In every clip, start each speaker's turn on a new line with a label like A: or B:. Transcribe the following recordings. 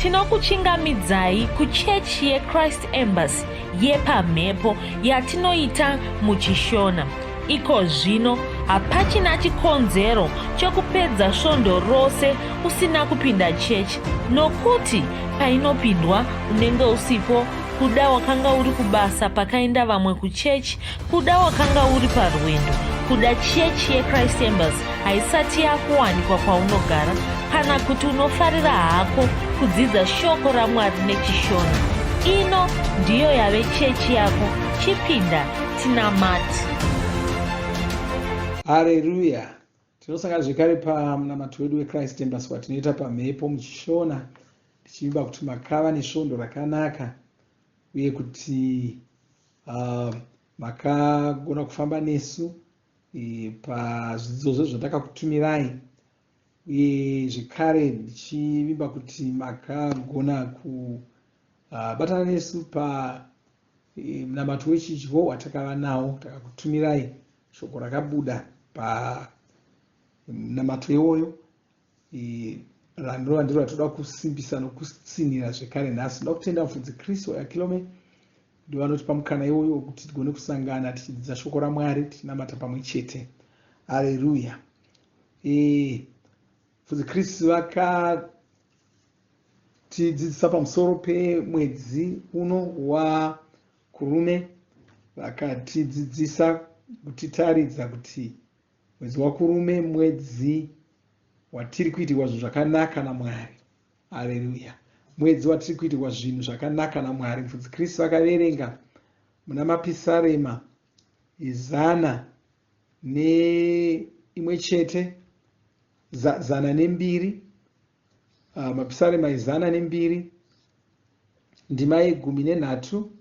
A: Tinokuchingamidzai kuchechi yeChrist Embassy yepamhepo yatinoita muchiShona. Iko zvino hapachina chikonzero chokupedza svondo rose usina kupinda chechi nokuti painopindwa unenge usipo kuda wakanga uri kubasa pakaenda vamwe kuchechi kuda wakanga uri parwendo kuda chechi yechrist embassy haisati yakuwanikwa kwaunogara kana kuti unofarira hako kudzidza shoko ramwari nechishona ino ndiyo yave chechi yako chipinda tinamati
B: Hareruya! Tinosangana zvekare pamunamato wedu weChrist Embassy watinoita pamhepo muchishona tichivimba kuti makava nesvondo rakanaka uye kuti makagona kufamba nesu e, pazvidzidzo zve zvatakakutumirai uye zvekare ndichivimba kuti makagona kubatana uh, nesu pa e, munamato wechidyo watakava nawo takakutumirai shoko rakabuda pamunamato iwoyo e, randinova ndiro ratoda kusimbisa nokutsinhira zvekare nhasi ndoda kutenda mufudzi chris oyakilome ndivo vanotipa mukana iwoyo wekuti tigone kusangana tichidzidza shoko ramwari tichinamata pamwe chete aleluya e, mufudzi chris vakatidzidzisa pamusoro pemwedzi uno wakurume vakatidzidzisa kutitaridza kuti Mwedzi waKurume mwedzi watiri kuitirwa zvinhu zvakanaka naMwari. Aleluya. Mwedzi watiri kuitirwa zvinhu zvakanaka naMwari. Mufudzi Kristu vakaverenga muna Mapisarema izana neimwe chete, zana nembiri, Mapisarema izana nembiri, ndima yegumi nenhatu.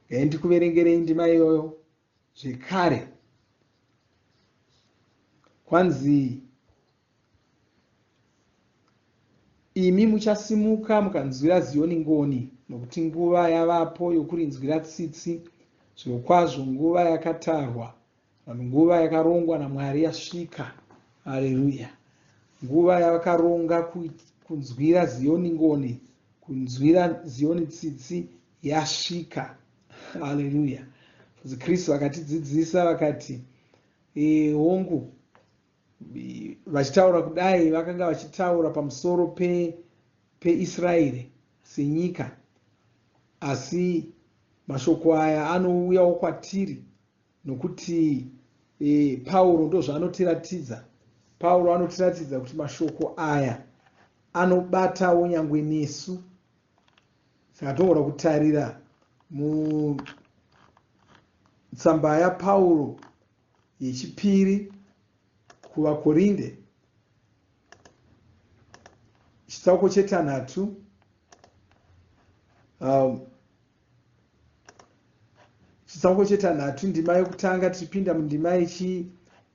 B: Regai ndikuverengerei ndima iyoyo. Zvekare, kwanzi, Imi muchasimuka mukanzwira Zioni ngoni, nokuti nguva yavapo yokurinzwira tsitsi, zvirokwazvo nguva yakatarwa, nguva yakarongwa naMwari yasvika. Areruya! Nguva yavakaronga kunzwira Zioni ngoni, kunzwira Zioni tsitsi yasvika. Haleluya. Kristu vakatidzidzisa vakati, e, hongu, vachitaura kudai vakanga vachitaura pamusoro peIsraeri senyika, asi mashoko aya anouyawo kwatiri nokuti e, Pauro ndozvaanotiratidza. Pauro anotiratidza kuti mashoko aya anobatawo nyangwe nesu. Saka togona kutarira mutsamba yaPauro yechipiri kuvaKorinde chitsauko chetanhatu chitsauko chetanhatu ndima yokutanga tichipinda mundima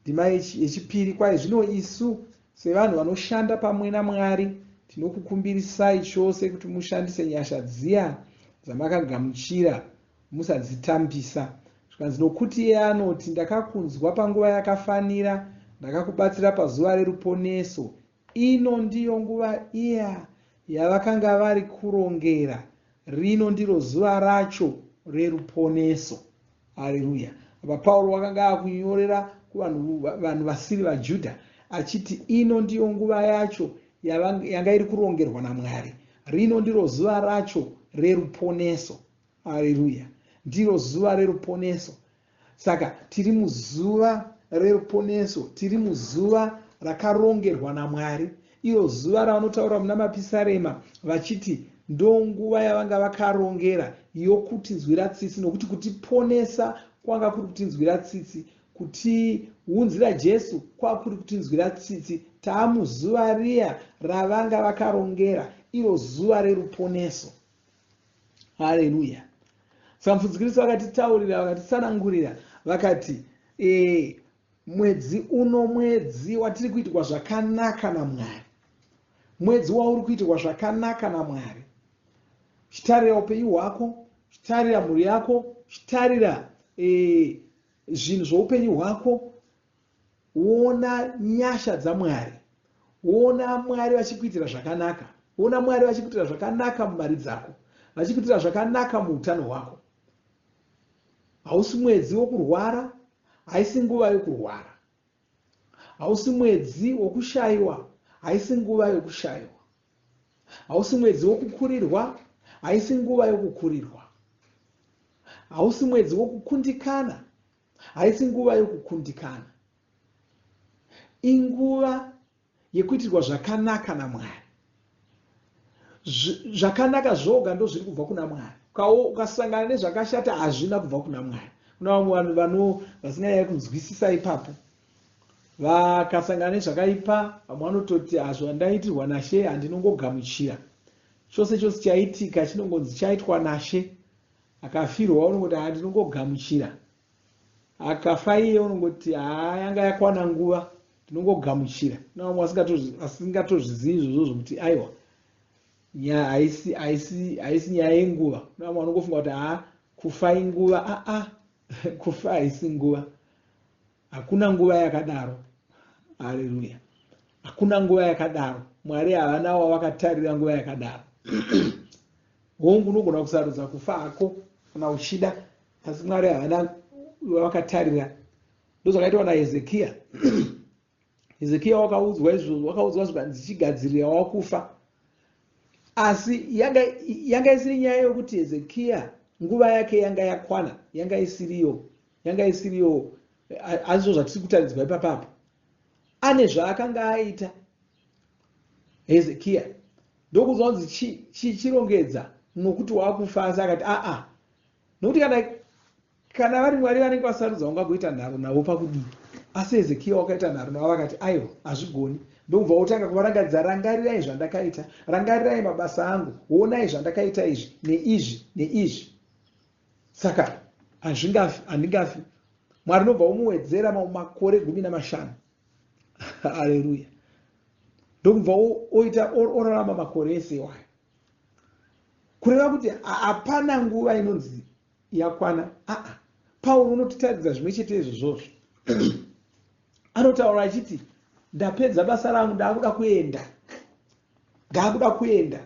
B: ndima yechipiri kwai zvino isu sevanhu vanoshanda pamwe namwari tinokukumbirisai chose kuti mushandise nyasha dziya dzamakagamuchira musadzitambisa zvikanzi nokuti iye anoti ndakakunzwa panguva yakafanira ndakakubatsira pazuva reruponeso Ino ndiyo nguva iya yavakanga vari kurongera. Rino ndiro zuva racho reruponeso. Hareruya. Apa Pauro wakanga akunyorera kuvanhu vanhu vasiri vaJudha achiti ino ndiyo nguva yacho yanga iri kurongerwa naMwari. Rino ndiro zuva racho reruponeso. Hareruya. Ndiro zuva reruponeso. Saka tiri muzuva reruponeso, tiri muzuva rakarongerwa naMwari, iro zuva ravanotaura muna Mapisarema vachiti ndonguva yavanga vakarongera yokutinzwira tsitsi, nokuti kutiponesa kwanga kuri kutinzwira tsitsi, kutiunzira Jesu kwakuri kutinzwira tsitsi. Taamuzuva riya ravanga vakarongera, iro zuva reruponeso. Haleluya. Saka mufudzi Kristu vakatitaurira, vakatitsanangurira, vakati e, mwedzi uno mwedzi watiri kuitirwa zvakanaka naMwari. Mwedzi wauri kuitirwa zvakanaka naMwari. Chitarira upenyu hwako, chitarira mhuri yako, chitarira e, zvinhu zvoupenyu hwako, woona nyasha dzaMwari, woona Mwari vachikuitira zvakanaka. Ona Mwari vachikuitira zvakanaka mumari dzako, vachikuitira zvakanaka muutano hwako. Hausi mwedzi wokurwara, haisi nguva yokurwara. Hausi mwedzi wokushaiwa, haisi nguva yokushaiwa. Hausi mwedzi wokukurirwa, haisi nguva yokukurirwa. Hausi mwedzi wokukundikana, haisi nguva yokukundikana. Inguva yekuitirwa zvakanaka naMwari. Zvakanaka zvoga ndozviri kubva kuna Mwari. Ukasangana nezvakashata hazvina kubva kuna Mwari. Kuna vamwe vanhu vano vasinganyanya kunzwisisa ipapo. Vakasangana nezvakaipa vamwe vanototi hazvo ndaitirwa naShe handinongogamuchira. Chose chose chaitika chinongonzi chaitwa naShe. Akafirwa unongoti handinongogamuchira. Akafa iye unongoti haa yanga yakwana nguva ndinongogamuchira. Kuna vamwe vasingatozvizivi izvozvo zvokuti aiwa nyaya haisi haisi haisi nyaya yenguva. Kuna vamwe vanongofunga kuti haa kufa inguva aa kufa haisi nguva. Hakuna nguva yakadaro. Haleluya. Hakuna nguva yakadaro. Mwari havana wavakatarira nguva yakadaro. Hongu unogona kusarudza kufa hako kana uchida asi Mwari havana wavakatarira. Ndozvakaitwa naHezekiya. Hezekiya wakaudzwa izvozvo, wakaudzwa zvikanzi chigadzirira wakufa. Asi yanga, yanga isiri nyaya yokuti Hezekiya nguva yake yanga yakwana, yanga isiriyo, yanga isiriyo, azvo zvatiri kutaridzwa ipapapo. Ane zvaakanga aita Hezekiya ndokunzwa kunzi chirongedza nokuti wakufa, asi akati aa, nokuti kana Kana vari Mwari vanenge vasarudza ungagoita nharo navo pakudii? Asi Hezekiya wakaita nharo navo akati, Aiwa, hazvigoni. Ndokubva wotanga kuvarangaridza, Rangarirai zvandakaita, rangarirai mabasa angu, honai zvandakaita izvi, neizvi, neizvi. Saka hazvingafi, handingafi. Mwari ndobva womuwedzera mamwe makore 15. Haleluya. Ndokubva oita orarama makore ese iwayo. Kureva kuti hapana nguva inonzi yakwana aa Pauro unotitaridza zvimwe chete izvozvozvo. Anotaura achiti ndapedza basa rangu, ndaakuda kuenda, ndaakuda kuenda,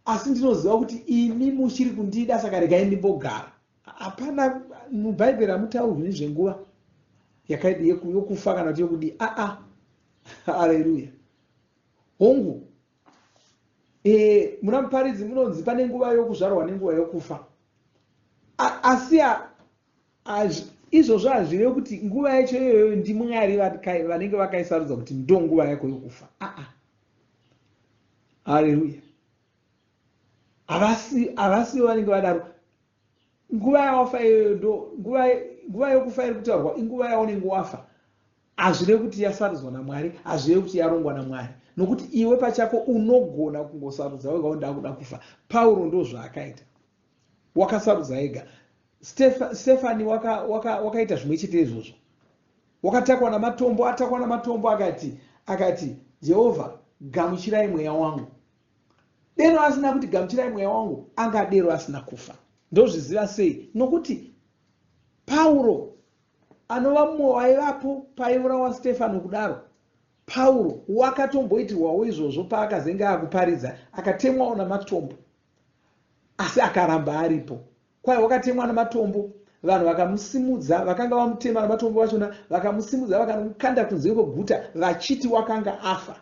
B: asi ndinoziva kuti imi muchiri kundida, saka regai ndimbogara. Hapana muBhaibheri hamutaurwi nezvenguva yokufa kana kuti yokudii. Aa, haleluya. Hongu, e, muna Muparidzi munonzi pane nguva yokuzvarwa nenguva yokufa. Asi izvozvo hazvirevi kuti nguva yacho iyoyo ndiMwari vanenge vakaisarudza kuti ndo nguva yako yokufa. Aa, haleluya. Havasivo vanenge vadaro. Nguva yawafa iyoyo ndo nguva yokufa iri kutaurwa, inguva yaunenge wafa. Hazvirevi kuti yasarudzwa naMwari, hazvirevi kuti yarongwa naMwari, nokuti iwe pachako unogona kungosarudza wega kuti ndakuda kufa. Pauro ndozvaakaita, wakasarudza ega. Stefani wakaita waka, waka zvimwe chete izvozvo, wakatakwa namatombo, atakwa namatombo, akati akati Jehovha, gamuchirai mweya wangu. Deno asina kuti gamuchirai mweya wangu, angadero asina kufa. Ndozviziva sei? Nokuti Pauro anova mumwe waivapo paiurawa Stefano kudaro, Pauro wakatomboitirwawo izvozvo paakazenge akuparidza, akatemwawo namatombo, asi akaramba aripo. Kwai wakatemwa namatombo, vanhu vakamusimudza, vakanga vamutema namatombo vachona, vakamusimudza vakanomukanda kunze kweguta vachiti wakanga afa.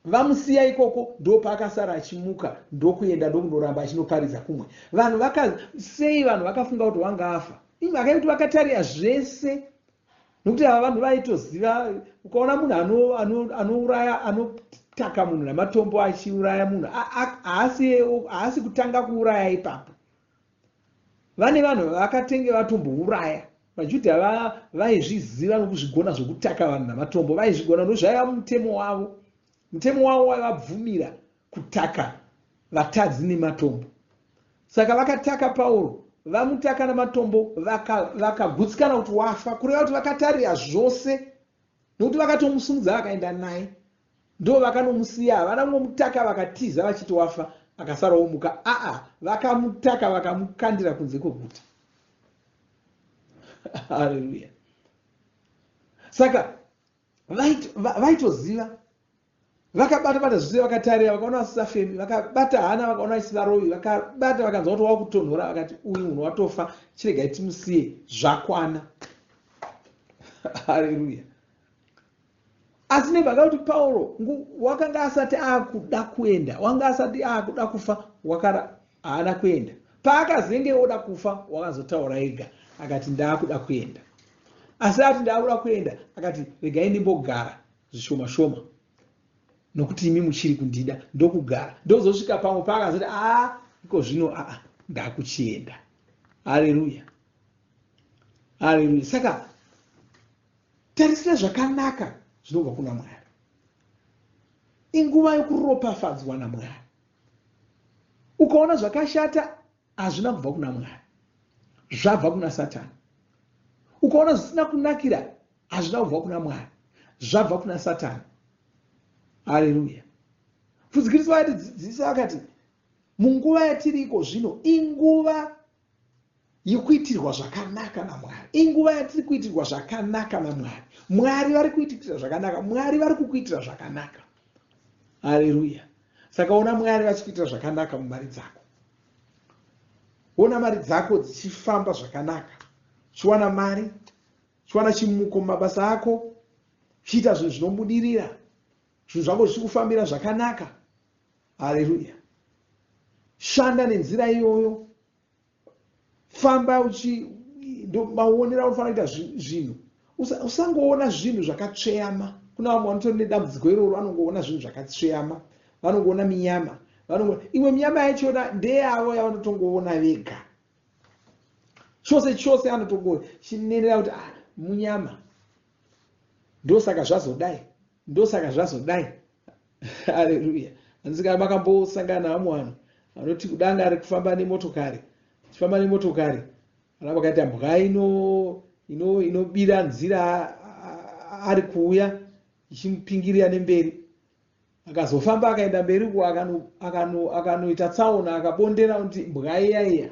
B: Vamusiya ikoko ndopaakasara achimuka ndokuenda ndokunoramba achinoparidza kumwe. Vanhu vaka sei vanhu vakafunga kuti wanga afa? Imhaka yekuti vakatarira zvese nokuti ava vanhu vaitoziva. Ukaona munhu anouraya anotaka munhu namatombo achiuraya munhu, haasi kutanga kuuraya ipapo. Vane vanhu vakatenge vatombouraya. VaJudha vaizviziva nokuzvigona zvokutaka vanhu namatombo, vaizvigona ndozvaiva mutemo wavo. Mutemo wavo waivabvumira kutaka vatadzi nematombo. Saka vakataka Pauro, vamutaka namatombo, vakagutsikana vaka kuti wafa, kureva kuti vakatarira zvose, nokuti vakatomusimudza vakaenda naye, ndo vakanomusiya, havana kungomutaka vakatiza vachiti wafa akasara omuka. Aa, vakamutaka vakamukandira kunze kweguta. Haleluya. Saka vaitoziva. Vakabata bata zvese, vakatarira, vakaona vasisafemi, vakabata hana, vakaona vasisarovi, vakabata, vakanzwa kuti wakutonhora, vakati uyu munhu watofa, chiregai timusiye, zvakwana. Haleluya. Asi nemhaka kuti Pauro wakanga asati akuda kuenda, wanga asati akuda kufa, wakara haana kuenda. Paakazenge oda kufa, wakazotaura ega akati ndaakuda kuenda. Asi ati ndaakuda kuenda, akati regai ndimbogara zvishoma shoma nokuti imi muchiri kundida, ndokugara. Ndozosvika pamwe paakazoti aa iko zvino aa ndakuchienda. Haleluya. Haleluya. Saka tarisira zvakanaka zvinobva kuna Mwari. Inguva yokuropafadzwa naMwari. Ukaona zvakashata hazvina kubva kuna Mwari, zvabva kuna Satani. Ukaona zvisina kunakira hazvina kubva kuna Mwari, zvabva kuna Satani. Haleluya. Mufudzi Kristu vakatidzidzisa vakati munguva yatiri iko zvino inguva yekuitirwa zvakanaka naMwari. Inguva yatiri kuitirwa zvakanaka naMwari. Mwari vari kuitikira zvakanaka. Mwari vari kukuitira zvakanaka. Haleluya. Saka ona Mwari vachikuitira zvakanaka mumari dzako. Ona mari dzako dzichifamba zvakanaka. Uchiwana mari, uchiwana chimuko mumabasa ako, uchiita zvinhu zvinobudirira, zvinhu zvako zvichikufambira zvakanaka. Haleluya. Shanda nenzira iyoyo. Famba uchi maonero aunofanira kuita zvinhu. Usangoona zvinhu zvakatsveyama. Kuna vamwe vanotori nedambudziko iroro, vanongoona zvinhu zvakatsveyama, vanongoona minyama, vanongo imwe minyama yachona ndeyavo yavanotongoona vega. Chose chose anotongochinenera kuti ah, munyama ndosaka zvazodai, ndosaka zvazodai. Haleluya. Hanzi kana makambosangana navamwe vanhu vanoti kudanga ari kufamba nemotokari, achifamba nemotokari, kana vakaita mbwa inobira ino, ino nzira ari kuuya ichimupingirira nemberi, akazofamba akaenda mberi uko akanoita tsaona akabondera kuti mbwa iya iya.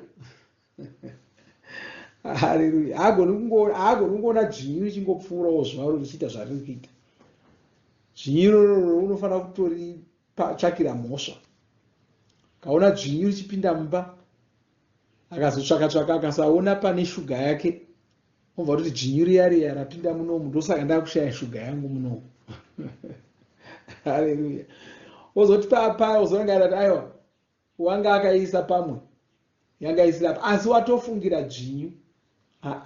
B: Haleluya. Haagoni kungoona dzvinyu richingopfuurawo zvaro richiita zvariri kuita. Dzvinyu iroro unofanira kutoritsvakira mhosva. Kaona dzvinyu richipinda mumba, akazotsvaka tsvaka akasaona pane shuga yake, obva kuti dzvinyu riya riya rapinda munomu, ndosaka ndakushaya shuga yangu munomu. Haleluya. Ozoti papa ozorangarira kuti aiwa wanga akaiisa pamwe yanga isiri apa, asi watofungira dzvinyu. Aa,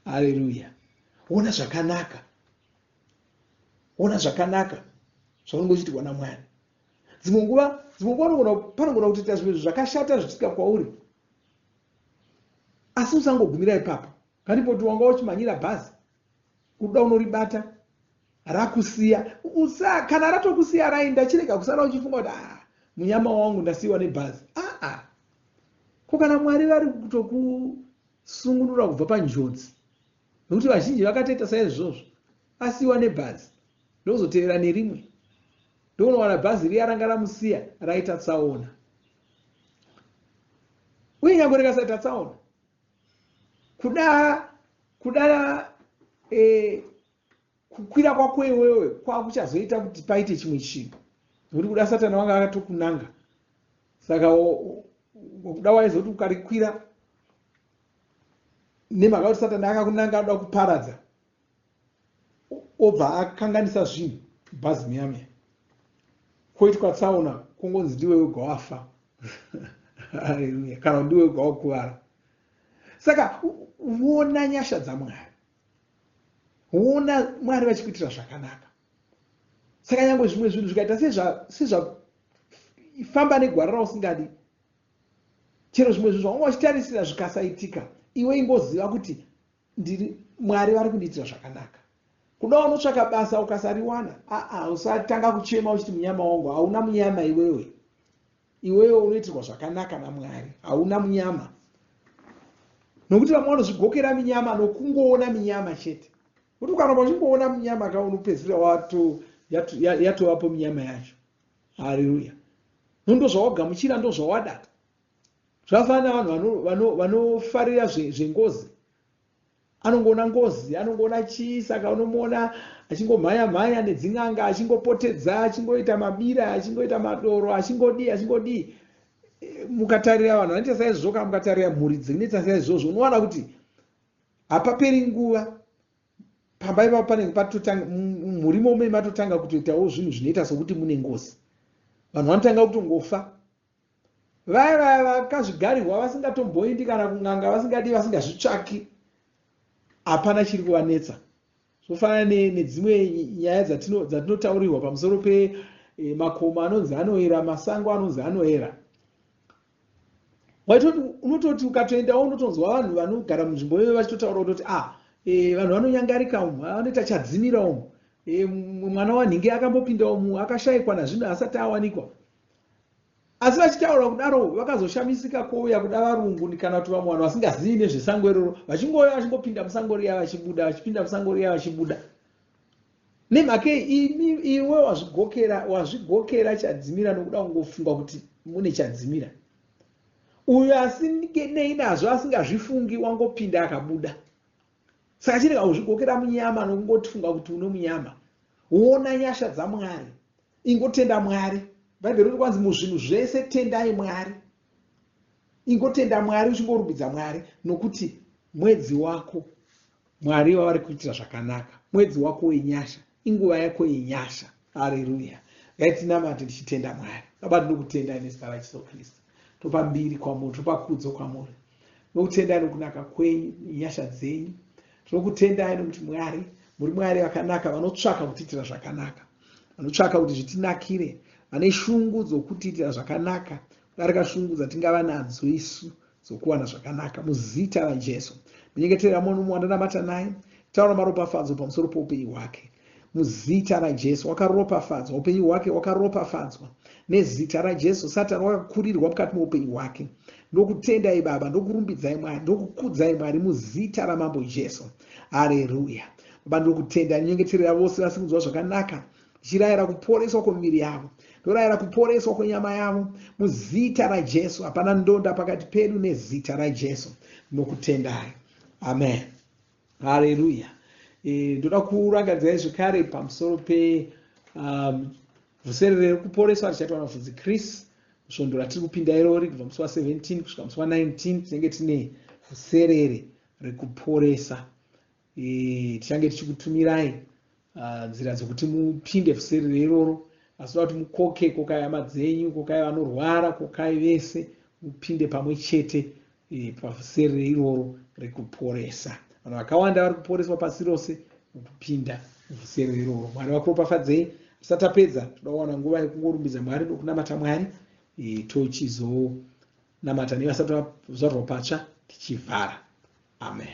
B: haleluya. Ona zvakanaka, ona zvakanaka zvaunenge uchiitirwa naMwari. Dzimwe nguva, dzimwe nguva panogona kutoita zvimwe zvinhu zvakashata zvichiitika kwauri, asi usangogumira ipapo. Kandipoti wanga uchimhanyira bhazi, kuda unoribata rakusiya, usa kana ratokusiya raenda, chirega kusara uchifunga kuti ah, munyama wangu ndasiyiwa nebhazi. Aa, ko kana Mwari vari kutokusungunura kubva panjodzi, nokuti vazhinji vakatoita saizvozvo, asiyiwa nebhazi ndokuzotevera nerimwe, ndokunowana bhazi riya ranga ramusiya raita tsaona, uye nyange rikasaita tsaona, kuda kuda e, kukwira kwako iwewe kwakuchazoita kuti paite chimwe chinhu, nokuti kuda Satani wanga akatokunanga. Saka kuda waizoti ukarikwira nemhaka kuti Satani akakunanga anoda kuparadza, obva akanganisa zvinhu bhazi muya muya, koitwa tsaona, kongonzi ndiwe wega wafa. Haleluya. Kana ndiwe wega wakuvara. Saka uona nyasha dzaMwari, uona Mwari vachikuitira zvakanaka. Saka nyangwe zvimwe zvinhu zvikaita sezvafamba negwara rausingadi, chero zvimwe zvinhu zvawanga uchitarisira zvikasaitika, iwe ingoziva kuti ndiri Mwari vari kundiitira zvakanaka. Kuda unotsvaka basa ukasariwana, aa, usatanga kuchema uchiti munyama wangu. Hauna munyama iwewe. Iwewe unoitirwa zvakanaka naMwari, hauna munyama. Nokuti vamwe vanozvigokera minyama nokungoona minyama chete. Kuti ukaramba uchingoona minyama ka, unopedzisira yatovapo minyama yacho. Haleluya. Ndozvawagamuchira, ndozvawada. Zvafanana vanhu vanofarira zvengozi. Anongoona ngozi, anongoona chii, saka unomuona achingomhanya mhanya nedzin'anga, achingopotedza, achingoita mabira, achingoita madoro, achingodii achingodii. Mukatarira vanhu vanoita saizvozvo kana mukatarira mhuri dzinoita saizvozvo, unowana kuti hapaperi nguva pamba ipapo panenge patotanga mhuri imomo matotanga kutoitawo zvinhu zvinoita sokuti mune ngozi. Vanhu vanotanga kutongofa. Vaya vaya vakazvigarirwa vasingatomboindi kana kun'anga, vasingadii, vasingazvitsvaki, hapana chiri kuvanetsa. Zvofanana nedzimwe nyaya dzatinotaurirwa pamusoro pemakomo anonzi anoera, masango anonzi anoera. Waitoti unototi ukatoendawo unotonzwa vanhu vanogara munzvimbo iyoyo vachitotaura kutoti a vanhu vanonyangarika umu, vanoita chadzimira umu, mwana wanhingi akambopinda umu akashayikwa nazvino asati awanikwa. Asi vachitaura kudaro vakazoshamisika kwouya kuda varungu kana kuti vamwe vanhu vasingazivi nezvesango iroro, vachingouya vachingopinda musango riya vachibuda, vachipinda musango riya vachibuda. Nemhaka iwe wazvigokera chadzimira nokuda kungofunga kuti mune chadzimira. Uyo asinei nazvo asingazvifungi wangopinda akabuda. Saka chirega kuzvigokera munyama nokungotifunga kuti une munyama. Wona nyasha dzaMwari. Ingotenda Mwari. Bhaibheri riri kwanzi muzvinhu zvese tendai Mwari. Ingotenda Mwari uchingorumbidza Mwari nokuti mwedzi wako Mwari wavari kuitira zvakanaka. Mwedzi wako wenyasha, inguva yako yenyasha. Haleluya. Ngatinamate tichitenda Mwari. Baba, tinokutendai nezita raJesu Kristu. Topa mbiri kwamuri, topa kudzo kwamuri. Tinokutendai nokunaka kwenyu, nenyasha dzenyu. Tinokutendai nokuti Mwari, muri Mwari vakanaka vanotsvaka kutiitira zvakanaka. Vanotsvaka kuti zvitinakire, vane shungu dzokutiitira zvakanaka kudarika shungu dzatingava nadzo isu dzokuwana zvakanaka. Muzita raJesu. Ndinyengeterera mumwe nomumwe wandanamata naye. Taura maropafadzo pamusoro poupenyu hwake. Muzita raJesu wakaropafadzwa, upenyu hwake hwakaropafadzwa nezita raJesu. Satani wakakurirwa mukati meupenyu hwake. Ndokutendai Baba, ndokurumbidzai Mwari, ndokukudzai Mwari muzita raMambo Jesu. Haleluya. Baba, ndokutenda, ndinyengeterera vose vasiri kunzwa zvakanaka, ndichirayira kuporeswa kwemiviri yavo, ndorayira kuporeswa kwenyama yavo muzita raJesu. Hapana ndonda pakati pedu nezita raJesu. Ndinokutendai. Amen. Haleluya. Ndoda kurangaridzai zvekare pamusoro pe vhuserere rekuporeswa richaitwa naMufudzi Chris svondo ratiri kupinda irori, kubva musi wa 17 kusvika musi wa 19 tinenge tine vhuserere rekuporesa. Tichange tichikutumirai nzira dzokuti mupinde vhuserere iroro, asi toda kuti mukoke, kokai hama dzenyu, kokai vanorwara, kokai vese mupinde pamwe chete pavhuserere iroro rekuporesa. Vanhu vakawanda vari kuporeswa pasi rose mukupinda muvhuserere iroro. Mwari vakuropafadzei. Tisati tapedza, toda kuwana nguva yekungorumbidza Mwari nokunamata Mwari, tochizonamata nevasati vazvarwa patsva tichivhara. Amen.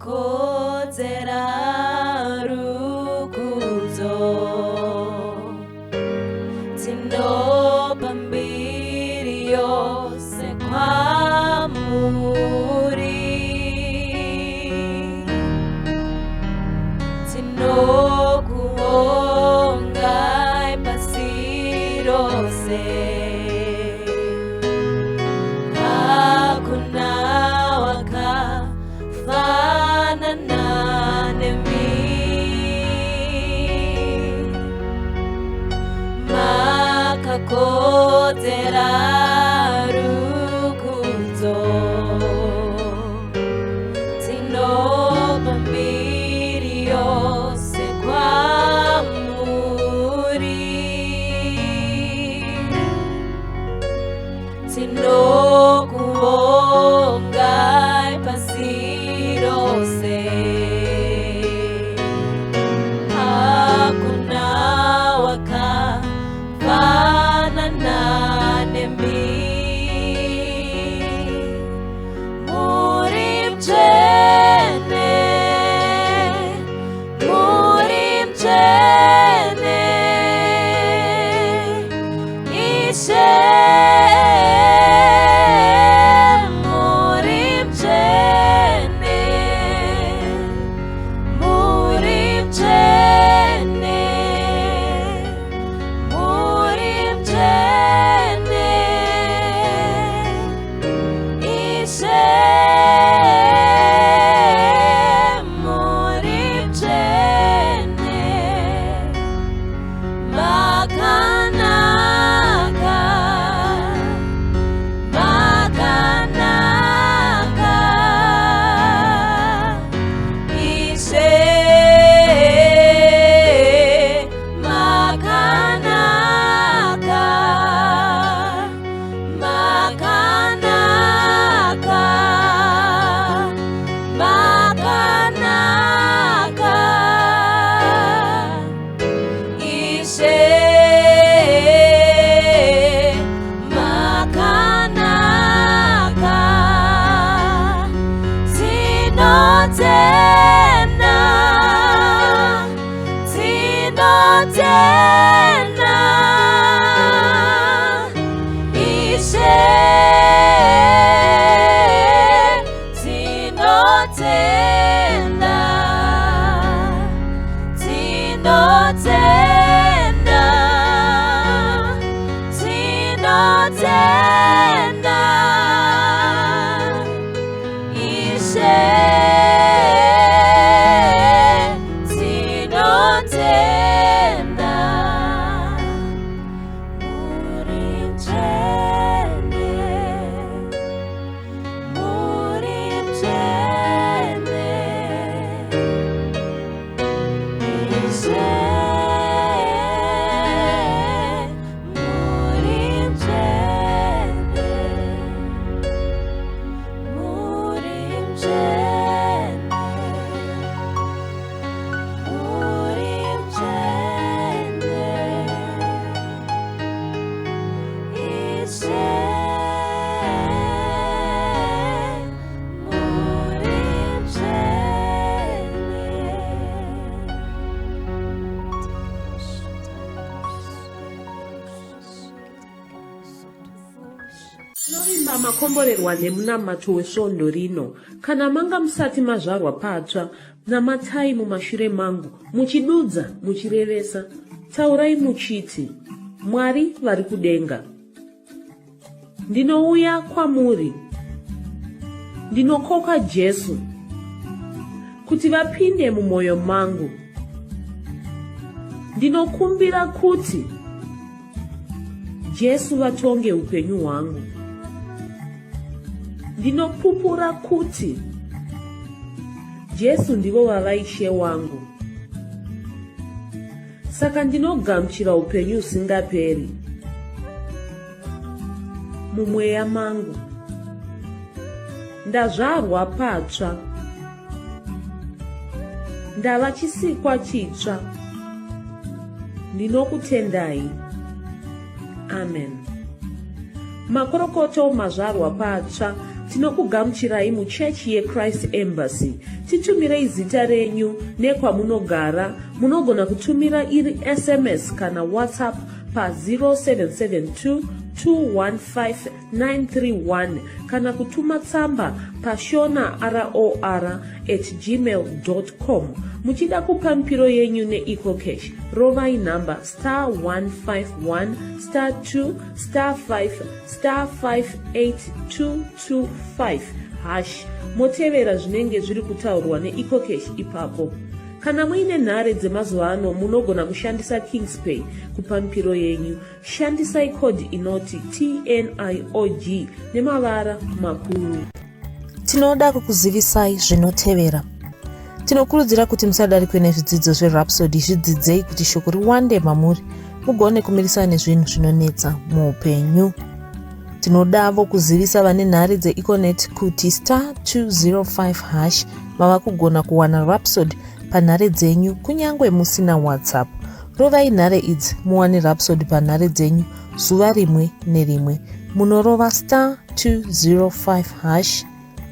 C: Makakodzera rukudzo, tinopa mbiri yose kwamuri. Tinokuongai pasi rose, hakuna wakafanana nemi. Makakodzera rukudzo, tinopa mbiri yose kwamuri. Tinokuongai pasi rose, hakuna wakafanana nemi. Tinotenda, tinotenda, Ishe. Tinotenda, muri mutsvene, muri mutsvene. Ishe, muri mutsvene, muri mutsvene, muri mutsvene. Ishe, muri mutsvene.
A: Tinovimba makomborerwa nemunamato wesvondo rino. Kana manga musati mazvarwa patsva, namatai mumashure mangu, muchidudza, muchirevesa. Taurai muchiti, Mwari vari kudenga. Ndinouya kwamuri. Ndinokoka Jesu kuti vapinde mumwoyo mangu. Ndinokumbira kuti Jesu vatonge upenyu hwangu. Ndinopupura kuti Jesu ndivo vava Ishe wangu. Saka ndinogamuchira upenyu husingaperi mumweya mangu. Ndazvarwa patsva. Ndava chisikwa chitsva. Ndinokutendai. Amen. Makorokoto mazvarwa patsva tinokugamuchirai muchechi yeChrist Embassy. Titumirei zita renyu nekwamunogara. Munogona kutumira iri SMS kana WhatsApp pa 0772 215 931 kana kutuma tsamba pashona ror at gmail com. Muchida kupa mipiro yenyu neEcoCash, rovai nhamba star 151 star 2 star 5 star 58225 hash motevera zvinenge zviri kutaurwa neEcoCash ipapo. Kana muine nhare dzemazuva ano munogona kushandisa Kingspay kupa mipiro yenyu. Shandisai code inoti TNIOG nemavara makuru. Tinoda kukuzivisai zvinotevera. Tinokurudzira kuti musadarikwe nezvidzidzo zveRhapsody, zvidzidzei kuti shoko riwande mamuri mugone kumirisana nezvinhu zvinonetsa muupenyu. Tinodavo kuzivisa vane nhare dzeEconet kuti star 205 hash mava kugona kuwana Rhapsody panhare dzenyu kunyange musina WhatsApp. Rovai nhare idzi muwane Rhapsody panhare dzenyu zuva rimwe nerimwe. Munorova star 205 hash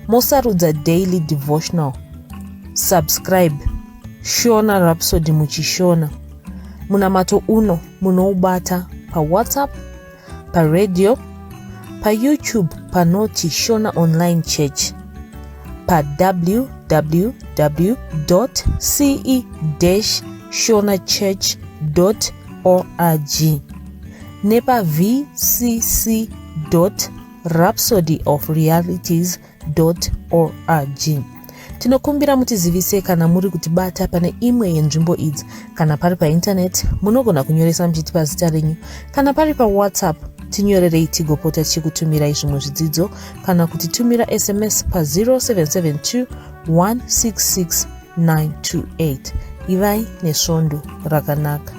A: mosarudza daily devotional. Subscribe Shona Rhapsody muchishona. Munamato uno munoubata paWhatsApp, paradio, paYouTube panoti Shona Online Church, pa www.ce-shonachurch.org nepa vcc.rhapsodyofrealities.org. Tinokumbira mutizivise kana muri kutibata pane imwe yenzvimbo idzi. Kana pari paintaneti munogona kunyoresa muchitipa zita renyu. Kana pari paWhatsApp tinyorerei tigopota tichikutumirai zvimwe zvidzidzo kana kutitumira SMS pa 0772 166 928. Ivai nesvondo rakanaka.